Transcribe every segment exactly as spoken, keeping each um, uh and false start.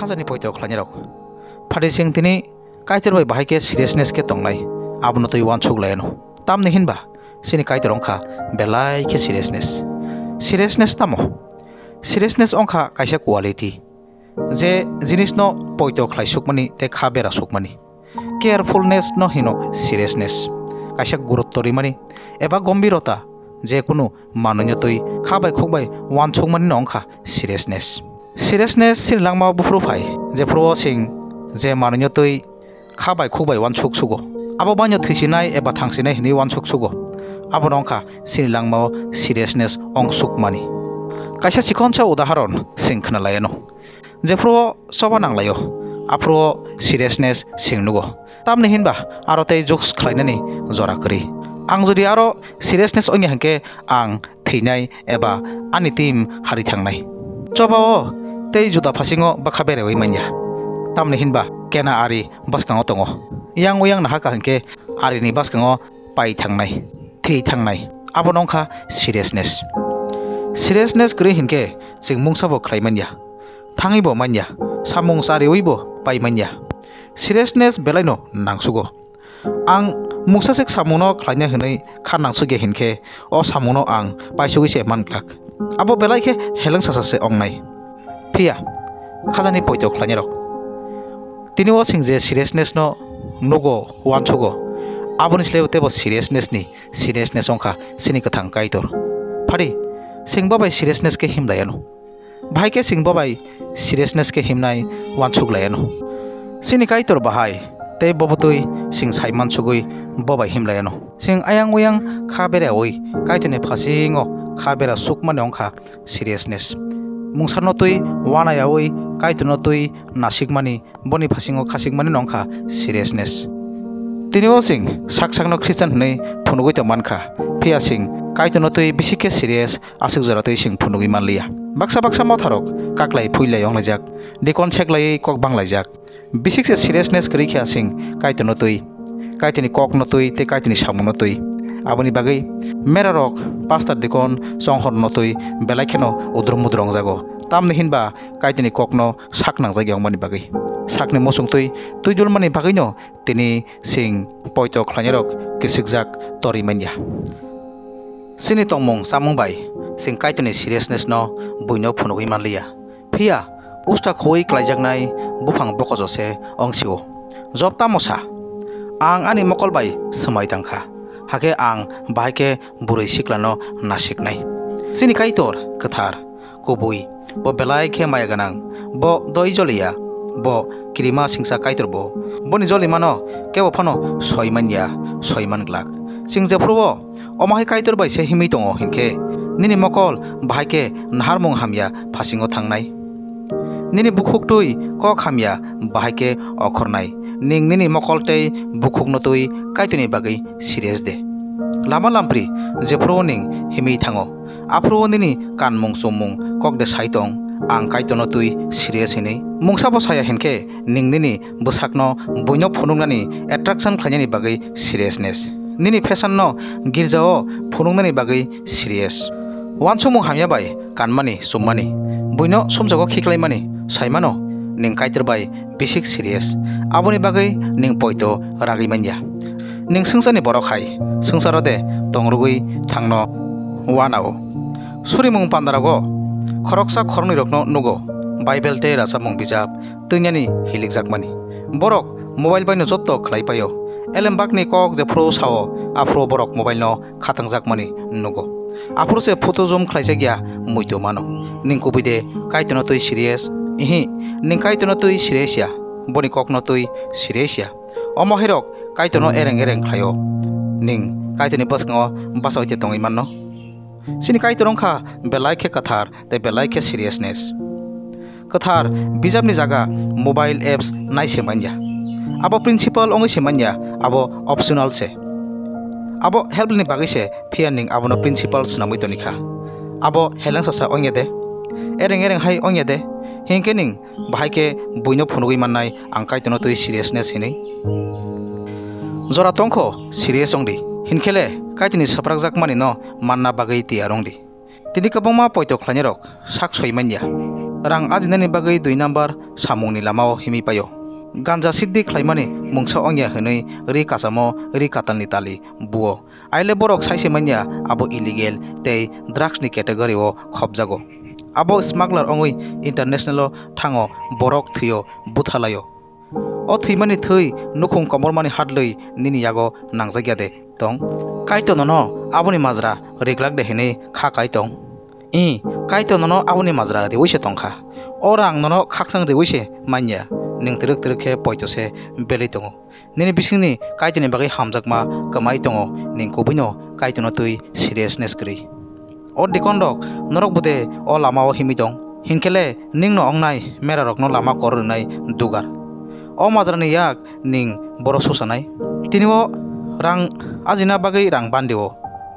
Jani poito khlainai rok. Phadi sing tini Kaitor bai bahai khe seriousness khe tongnai, abono twi uansuk lai ano. Tamni hinba sini Kaitor wngkha belai khe seriousness. Seriousness tamo? Seriousness wngkha kaisa quality, je jinisno poito khlai sukmani tei kha bera sukmani. Carefulness no hino seriousness. Kaisa gurutto rimani eba gombirota, je kunu manwino twi kha bai khuk bai uansukmani no wngkha seriousness. Seriousness sini langmao buphuru phai, jephuru o sing je manwino twi kha bai khuk bai uansuk sugo. Abo baino thwisinai eba thangsinai hinwi uansuk sugo. Abono wngkha sini langmao seriousness ongsukmani. Kaisa chikonsa udahoron sing khna lai ano. Jephuru o choba nang laio, aphuru o seriousness sing nugo. Tamni hinba aro tei jokes khlainani jora kwrwi. Ang jodi aro seriousness wngya hinkhe ang thwinai eba ani team hari thangnai. Choba o tei juda phasingo bwkha berewi manya. Tamni hinba kena ari bwskango tongo. Yang uyang nahaka hinkhe arini bwskango pai thangnai, thwi thangnai. Abono wngkha seriousness. Seriousness kwrwi hinkhe chwng mungsa bo khlai manya. Thangwi bo manya, samung chariwi bo pai manya. Seriousness belai no nangsugo. Ang mungsa se samungno khlaina hinwi kha nangsukya hinkhe o samungno ang paisugwi se man glak. Abo belai khe heleng sasa se wngnai. Phiya khajani poito khlainai rok. Tini o sing je seriousness no nugo, uansugo, aboni slai tebo seriousness ni seriousness wngkha sini kwthang Kaitor. Phadi sing bo bai seriousness khe himlai ano. Bahai khe sing bo bai seriousness khe himnai uansuk lai ano. Sini Kaitor bahai tei bobo twi sing saiman sugwi bo bai himlai ano. Sing ayang uyang kha berawi Kaitorni phasingo kha bera sukmani wngkha seriousness. Mungsarno twi uanayawi Kaitorno twi nasikmani, boni phasingo khasikmani no wngkha seriousness. Tini o sing sak sakno Christian hwnwi phunugwi tong mankha, phiya sing Kaitorno twi bisik khe serious aswk jora twi sing phunugwi manliya. Baksa baksa motharok kaklai phuilai wnglaijak, dikon seklaiwi kok banglaijak. Bisik se seriousness kwrwi khe asing Kaitorno twi, Kaitorni kokno twi tei Kaitorni samungno twi. Aboni bagwi merarok, pastor, dikon, chonghorno twi belai kheno udrum mudrum wngjago. Tamni hinba Kaitorni kokno sak nangjak wngmani bagwi. Sakni muchung twi twi dulmani bagwino tini sing poito khlainairok kisikjak torwi manya. Sini tongmung chamung bai sing Kaitorni seriousness no buino phunugwi manliya. Phiya usta khoi klaijaknai buphang bokojo se ongsio. Job tamo sa? Ang ani mokol bai swmai tangkha, hakhe ang bahai khe bwrwi siklano nasiknai. Chini Kaitor kwthar, kubui, bo belai khe maya gwnang, bo doi joliya, bo kirima singsa Kaitor bo. Boni jolimano kebo phano soi manya, soi man glak. Chwng jephuru o Omo hai Kaitor bai se himwi tongo hinkhe, nini mokol bahai khe naharmung hamya phasingo thangnai. Nini bukhuktwi kok hamya bahai khe okhornai. Ning nini mokol tei bukhukno twi Kaitorni bagwi serious de. Lama lampri jephuru ning himwi thango, aphuru nini kanmung chummung kok de sai tong, "Ang Kaitorno twi serious," hinwi. Mungsa bo saya hinkhe, ning nini bwsakno buino phunuknani attraction khlainani bagwi seriousness. Nini fashion no girjao phunuknani bagwi serious. Uansukmung hamya bai kanmani, chummani, buino sumjago khiklaimani saimano ning Kaitor bai bisik serious. Aboni bagwi ning poito ragwi manya. Ning swngcharni borok hai, swngcharo de tongrwgwi thangno uanao. Surimung pandarago khoroksa khoroknwirokno nugo, Bible tei rachapmung bijap twinani hilikjakmani. Borok mobile baino jotto khlai paio. Elembakni kok jephuru sao, aphuru borok mobile no khatangjakmani nugo. Aphuru se photo zoom khlaijakya muitu mano. Ning kubui de Kaitorno twi serious? Ihi, ning Kaitorno twi serious ya, boni kokno twi serious ya. Omo hairok Kaitorno ereng ereng khlaio. Ning Kaitorni bwskango bachaui de tongwi manno? Chini Kaitor wngkha belai khe kwthar tei belai khe seriousness. Kwthar bijapni jaga mobile apps nai se manya. Abo principle wngwi se manya, abo optional se. Abo help ni bagwi se, phiya ning abono principle swnamwi toni kha. Abo heleng sasa wngya de, ereng ereng hai wngya de, hinkhe ning bahai khe buino phunugwi mannai, "Ang Kaitorno twi seriousness," hinwi. Jora tongkho serious wngdi, hinkhele Kaitorni swprakjakmani no manna bagwi tiyar wngdi. Tini kwbangma poito khlainairok sak soi manya. Rang ajinani bagwi dui number samungni lamao himwi paio. Ganja siddi khlaimani mungsa wngya hwnwi ri kachamo ri katalni tali buo. Aile borok saise manya abo illegal tei drugs ni category o khopjago. Abo smuggler wngwi international o thango, borok thwio, buthalaio. O thwimani thwi nukhung komormani hadlwi nini yago nangjak ya de tong? Kaitor nono aboni majra riklak de hinwi kha kai tong? I, Kaitor nono aboni majra riwi se tongkha. O rang nono khakchang riwi se manya, ning twrwk twrwk khe poito se belwi tongo. Nini bisingni Kaitorni bagwi hamjakma kwmai tongo, ning kubuino Kaitorno twi seriousness kwrwi. O deacon rok, norok bo de o lama o himwi tong? Hinkhe le ningno wngnai merarokno lama kor rwnai dugar. O majrani yak ning boro susanai. Tini o rang ajina bagwi rang bandi o,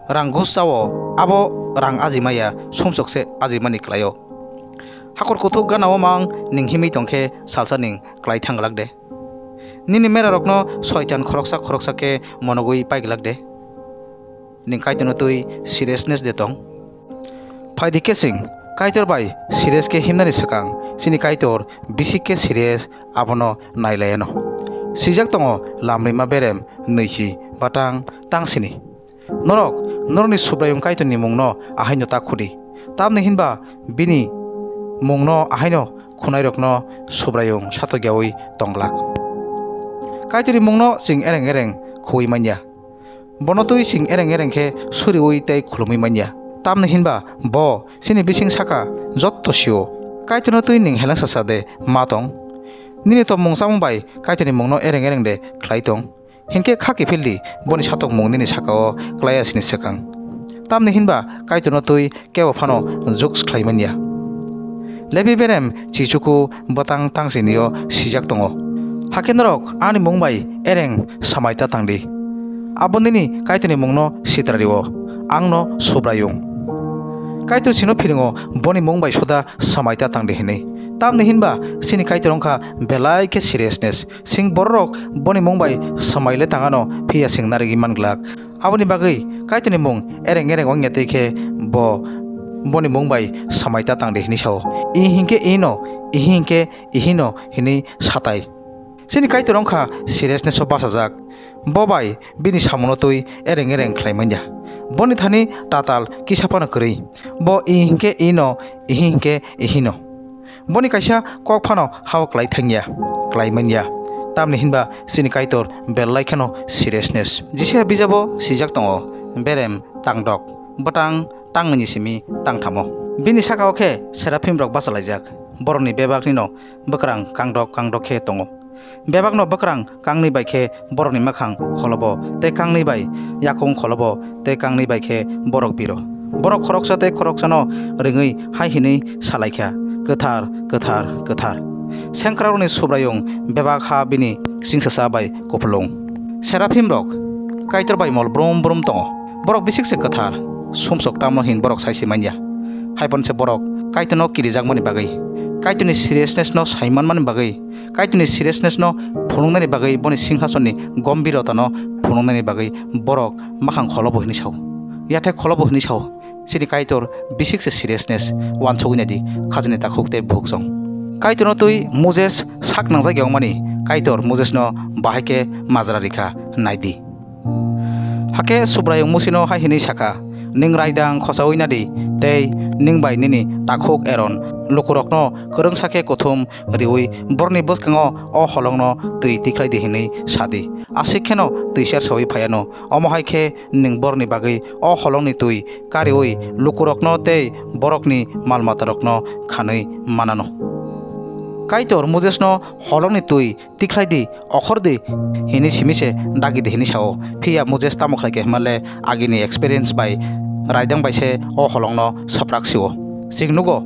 rang gus chao, abo rang ajimaya sumsok se ajimani kwlaio. Hakur kuthuk gana o mang ning himwi tongkhe salsa ning kwlai thang glak de. Nini merarokno soitan khoroksa khoroksa khe monogwi pai glak de. Ning Kaitorno twi seriousness de tong? Phaidi kesing, Kaitor bai serious khe himnani swkang chini Kaitor bisik khe serious, abono nailaiano. Swijak tongo Lamrima berem nwichi batang tangsini. Norok norokni Subraiyung Kaitorni mungno ahaino ta khudi, tamni hinba bini mungno ahaino khunairokno Subraiyung satokyaui tongglak. Kaitorni mungno chwng ereng ereng khuui manya. Bono twi chwng ereng ereng khe suriui tei khulumui manya. Tamni hinba bo chini bising saka jotto sio. Kaitorno twi ning helengsa sa de ma tong? Nini tongmung chamung bai Kaitorni mungno ereng ereng de khlai tong? Hinkhe kha kiphil di, boni satokmung nini saka-o klai ya sini swkang. Tamni hinba Kaitorno twi kebo phano juk khlai manya. Lebi berem chichuku bwtang tangsinio swijak tongo, hakhe norok ani mung bai ereng samai ta tang di. Abo nini Kaitorni mungno sitra rio, angno Subraiyung. Kaitor chino phiringo boni mung bai suda samai ta tang di hinwi. Tamni hinba chini Kaitor wngkha belai khe seriousness. Chwng bororok boni mung bai samai le tangano, phiya chwng narigwi man glak. Aboni bagwi Kaitorni mung ereng ereng wngya tei khe bo boni mung bai samai ta tang di hinwi sao. I hinkhe ino, ihi hinkhe ihino hinwi satai. Chini Kaitor wngkha seriousness o bachajak. Bo bai bini samungo twi ereng ereng khlai manya. Boni thani tatal kisa phano kwrwi. Bo i hinkhe ino, ihi hinkhe ihino. Boni kaisa kok phano hao klai thangya, klai manya. Tamni hinba chini Kaitor belai kheno seriousness. Jisa bijabo swijak tongo, berem tangdok, bwtang tangmani simi tangthamo. Bini saka-o khe seraphim rok bachalaijak. Borokni bebaknino bwkrang kangdok kangdok khe tongo. Bebakno bwkrang kangnwi bai khe borokni mwkhang kholobo tei kangnwi bai yakung kholobo tei kangnwi bai khe borok biro. Borok khoroksa tei khoroksano ringwi hai hinwi salaikha, "Kwthar, kwthar, kwthar." Sengkrakrokni Subraiyung bebak ha bini singsasa bai kupulung. Seraphim rok Kaitor bai mol brum brum tongo. Borok bisik se kwthar, sumsok tamno hin borok sai se manya. Hai phano se borok Kaitorno kirijakmani bagwi, Kaitorni seriousness no sai manmani bagwi, Kaitorni seriousness no phunuknani bagwi, boni singhasonni gombirota no phunuknani bagwi borok makhang kholobo hinwi sao. Yathai kholobo hinwi sao. Chini Kaitor bisik se seriousness, uansugwi nai di, khajani takhuk tei bukhuk song. Kaitorno twi Moses sak nangjak ya wngmani, Kaitor Moses no bahai khe majra rikha, nai di. Hakhe Subraiyung Musino hai hwnwi sakha, "Nwng raidang khochaui na di, tei nwng bai nini takhuk Eron lukurokno kwrwngsa khe kuthum riui borokni bwskango o holongno twi tikhlai di hwnwi sa di. Aswk kheno twi sersaui phai anw, omo hai khe nwng borokni bagwi o holongni twi kariui lukurokno tei borokni mal-matarokno khanwi man anw." Kaitor Mosesno holongni twi tikhlai di, okhor di, hini simi se dagi di hini sao. Phiya Moses tamo khlai khe hwnmale agini experience bai raidang bai se o holongno saprak sio. Chwng nugo,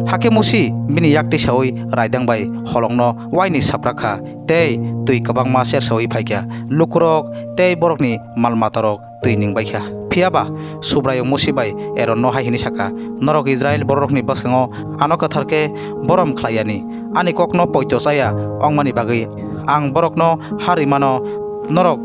hakhe Musi bini yak tisaui raidang bai holongno uaini saprak kha, tei twi kwbangma sersaui phai kha. Lukurok tei borokni mal matarok twi ning bai kha. Phiya ba Subraiyung Musi bai Eronno hai hwnwi sakha, "Norok Israil bororokni bwskango ano kwthar khe borom khlai yani, ani kokno poito cha ya wngmani bagwi ang borokno ha rwi mano, norok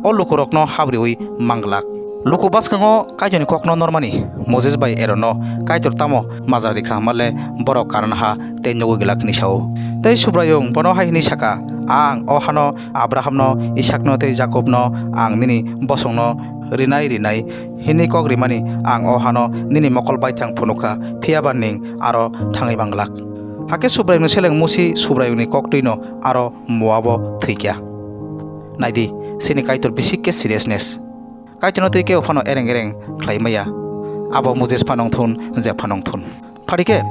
o lukurokno habriui mang glak." Luku bwskango Kaitorni kokno normani Moses bai Aaronno Kaitor tamo majra rikha hwnbahle borok Kanan ha tei nugwi glak hwnwi sao. Tei Subraiyung bono hai hwnwi saka, "Ang o hano Abrahamno, Isakno tei Jakobno ang nini bosongno rinai rinai hwnwi kok rimani ang o hano nini mokol baithang phunukha, phiya ba nwng aro thangwi manglak." Hakhe Subraiyungni seleng Musi Subraiyungni koktwino aro Moabo thwikha. Naidi, chini Kaitor bisik khe seriousness. Kaitorno twi kebo phano ereng ereng khlai maya. Abo Moses phano wng thun, je phano wng thun. Phari khe,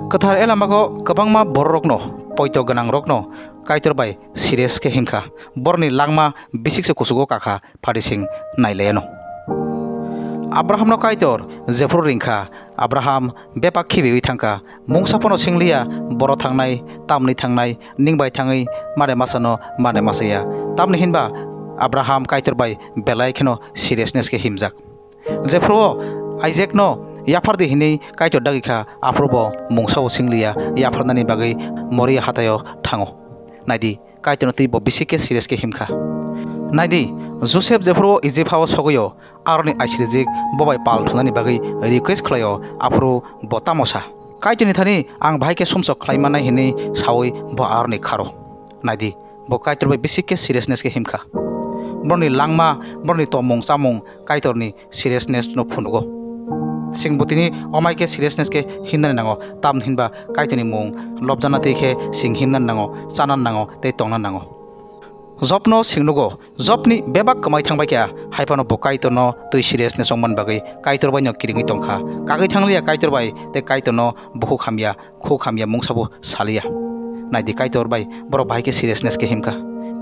kwthar elamago kwbangma bororokno, poito gwnangrokno Kaitor bai serious khe himkha. Borokni langma bisik se kuchugo kakha, phari sing nai laiano. Abrahamno Kaitor jephuru ringkha, Abraham bebak khibiwi thangkha, mungsa phano singliya, boro thangnai, tamni thangnai, ning bai thangwi mane masano mane masaya. Tamni hinba Abraham Kaitor bai belai kheno seriousness khe himjak. Jephuru o Isaakno yaphardi hinwi Kaitor dagikha, aphuru bo mungsa o singliya, yapharnani bagwi Moria hataio thango. Naidi, Kaitorno twi bo bisik khe serious khe himkha. Naidi, Joseph jephuru o Egypt hao sogwio, aroni aisirijik bo bai pal thunani bagwi request khlaio, aphuru bo tamo sa? Kaitorni thani ang bahai khe sumsok khlai mannai hinwi saui bo aroni kharo. Naidi, bo Kaitor bai bisik khe seriousness khe himkha. Boroni langma, boroni tongmung chamung Kaitorni seriousness no phunugo. Sing butini omai khe seriousness khe himnani nango, tamni hinba Kaitorni mung lobjana twi khe sing himnani nango, chanani nango tei tongnani nango. Jobno sing nugo, Jobni bebak kwmai thangbai kha, hai phano bo Kaitorno twi seriousness wngmani bagwi Kaitor bai no kiringwi tongkha. Kagwi thangliya Kaitor bai tei Kaitorno bukhuk hamya, khuk hamya mungsa bo saliya. Naidi Kaitor bai borok bahai khe seriousness khe himkha.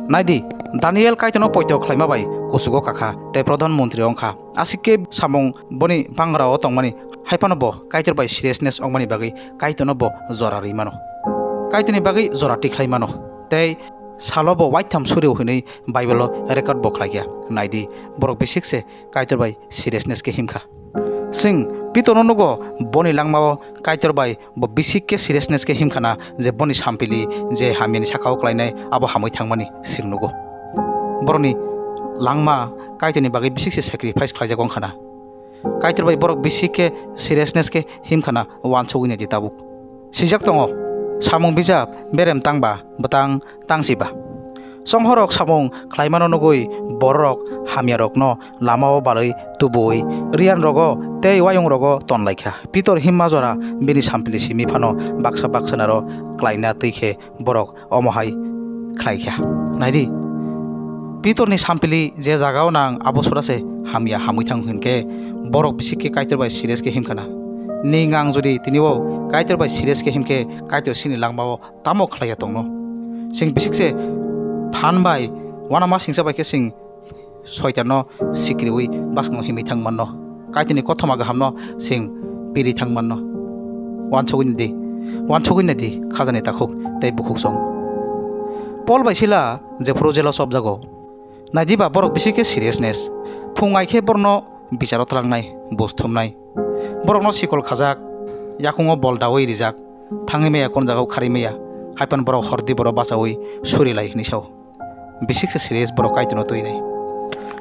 Naidi Daniel Kaitorno poito khlaima bai kuchugo kakha tei prodhan montri wngkha. Aswk khe samung boni bangrao tongmani, hai phano bo Kaitor bai seriousness wngmani bagwi Kaitorno bo jora rwi mano. Kaitorni bagwi jora tikhlai mano. Tei salo bo waitham suri hwnwi Bible-o record bo khlaikha. Naidi, borok bisik se Kaitor bai seriousness khe himkha. Chwng Pitorno nugo, boni langmao Kaitor bai bo bisik khe seriousness khe himkhana, je boni sampili je hamyani sakao klainai abo hamwi thangmani chwng nugo. Borokni langma Kaitorni bagwi bisik se sacrifice khlaijak wngkhana. Kaitor bai borok bisik khe seriousness khe himkhana, uansugwi naidi tabuk. Swijak tongo, samung bijap berem tangba bwtang tangsiba. Chonghorrok samung khlaimano nugwi bororok hamyarokno lamao balwi tubui riyanrogo tei wayungrogo tonlaikha. Pitor himma jora bini sampili simi phano baksa baksa naro klaina twi khe borok omo hai khlaikha. Naidi, Pitorni sampili je jagao nang abo sora se hamya hamwi thang hinkhe borok bisik khe Kaitor bai serious khe himkhana. Ning ang jodi tini o Kaitor bai serious khe himkhe Kaitor sini langmao tamo khlaiya tongno? Chwng bisik se phan bai uanama singcha bai khe chwng Soitanno sikriwi bwskango himwi thang manno. Kaitorni kothoma gahamno chwng piri thang manno. Uansugwi naidi, uansugwi naidi khajani takhuk tei bukhuk song. Pol bai Sila jephuru jelo chopjago, naidi ba borok bisik khe seriousness. Phung ai khe borokno bicharo twlangnai, bus thumnai. Borokno sikol khajak, yakungo bol daui rijak, thangwi maya kon jagao kharwi maya, hai phano borok hordi borok bachaui suri lai hwnwi sao. Bisik se serious borok Kaitorno twinai.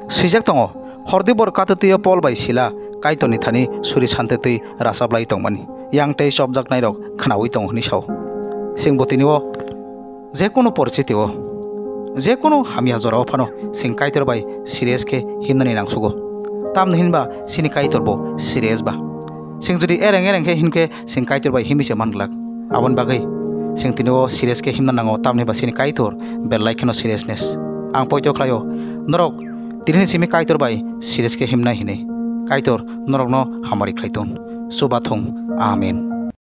Swijak tongo, hordi borok katwtwio Pol bai Sila Kaitorni thani suri santwi twi rachaplai tongmani, yang tei chopjaknairok khnaui tongo hwnwi sao. Chwng bo tini o je kunu poristiti o, je kunu hamya jorao phano chwng Kaitor bai serious khe himnani nangsugo. Tamni hinba chini Kaitor bo serious ba. Chwng jodi ereng ereng khe hinkhe chwng Kaitor bai himwi se man glak. Aboni bagwi chwng tini o serious khe himna nango, tamni ba chini Kaitor belai kheno seriousness. Ang poito khlaio, norok tinini simi Kaitor bai serious khe himnai hinwi. Kaitor norokno hamari khlai thung. Chuba thung. Amen.